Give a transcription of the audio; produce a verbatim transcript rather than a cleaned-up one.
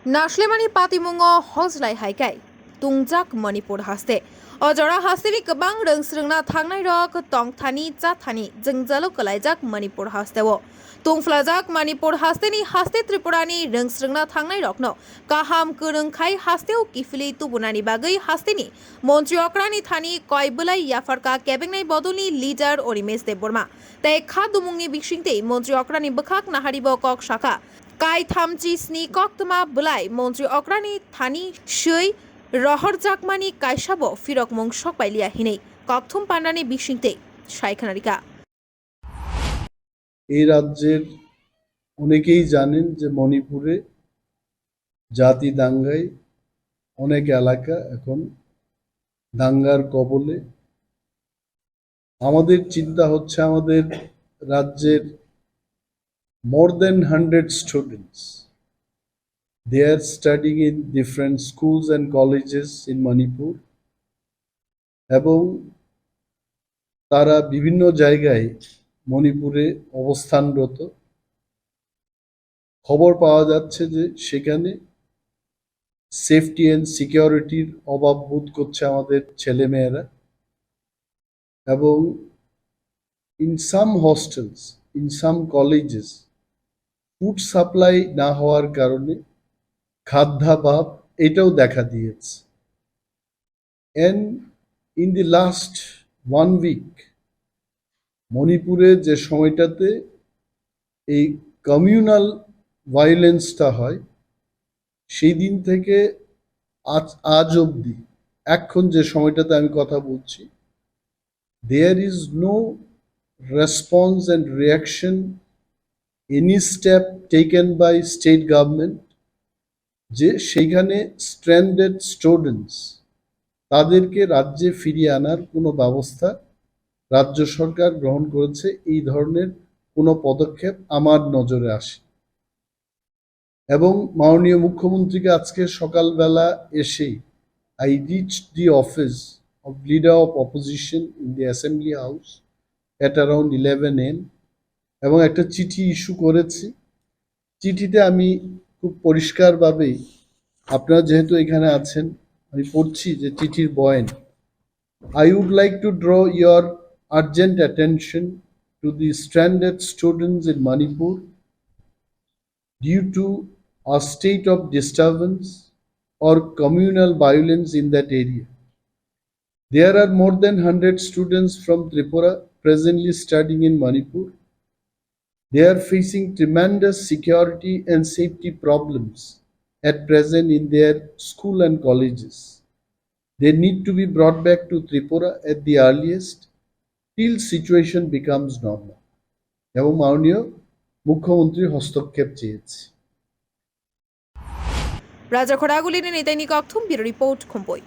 Naslemani patimungo hojlai hai kai tungjak Manipur haste. O jora hasteni kwbang rwngsrwngna thangnai rok tongthani chathani jwngjalo kwlaijak Manipur hasteo. Tungphlajak Manipur hasteni haste Tripurani rwngsrwngna thangnai rokno kaham kwrwng khai hasteo kiphilwi tubunani bagwi hasteni montri okrani thani koi bwlai yapharkha kebengnai bodolni leader Animesh Debbarma tei kha dumungni bisingtwi montri okrani bwkhak naharibo kok sakha. Kaitham chi sni koktwma bwlai montri okrani thani swi rohorjakmani kaisabo phirokmung sokpailiya hinwi kokthum pandani bisingtwi sai khwnarikha. এই রাজ্যের অনেকেই জানেন যে মণিপুরে জাতি দাঙ্গায় অনেক এলাকা এখন দাঙ্গার কবলে। আমাদের চিন্তা হচ্ছে আমাদের রাজ্যের more than hundred students, they are studying in different schools and colleges in Manipur, এবং তারা বিভিন্ন জায়গায় মণিপুরে অবস্থানরত। খবর পাওয়া যাচ্ছে যে সেখানে সেফটি অ্যান্ড সিকিউরিটির অভাব বোধ করছে আমাদের ছেলেমেয়েরা। এবং in some hostels, in some colleges, food supply না হওয়ার কারণে খাদ্যাভাব এটাও দেখা দিয়েছে। And in the last one week, মণিপুরে যে সময়টাতে এই কমিউনাল ভায়োলেন্সটা হয়, সেই দিন থেকে আজ, আজ অবধি, এখন যে সময়টাতে আমি কথা বলছি, there is no response and reaction, any step taken by state government, যে সেইখানে স্ট্র্যান্ডেড স্টুডেন্টস, তাদেরকে রাজ্যে ফিরিয়ে আনার কোনো ব্যবস্থা রাজ্য সরকার গ্রহণ করেছে, এই ধরনের কোনো পদক্ষেপ আমার নজরে আসে। এবং মাননীয় মুখ্যমন্ত্রীকে আজকে সকালবেলা এসেই I reached the office of leader of opposition in the assembly house at around eleven a.m. এবং একটা চিঠি ইস্যু করেছি। চিঠিতে আমি খুব পরিষ্কারভাবেই, আপনারা যেহেতু এখানে আছেন, আমি পড়ছি যে চিঠির বয়ান। I would like to draw your urgent attention to the stranded students in Manipur due to a state of disturbance or communal violence in that area. There are more than hundred students from Tripura presently studying in Manipur. They are facing tremendous security and safety problems at present in their school and colleges. They need to be brought back to Tripura at the earliest till situation becomes normal. এবং মাননীয় মুখ্যমন্ত্রীর হস্তক্ষেপ চেয়েছি। Raja Khoragulini Nitaini Kokthum, Bureau Report, Khumpui.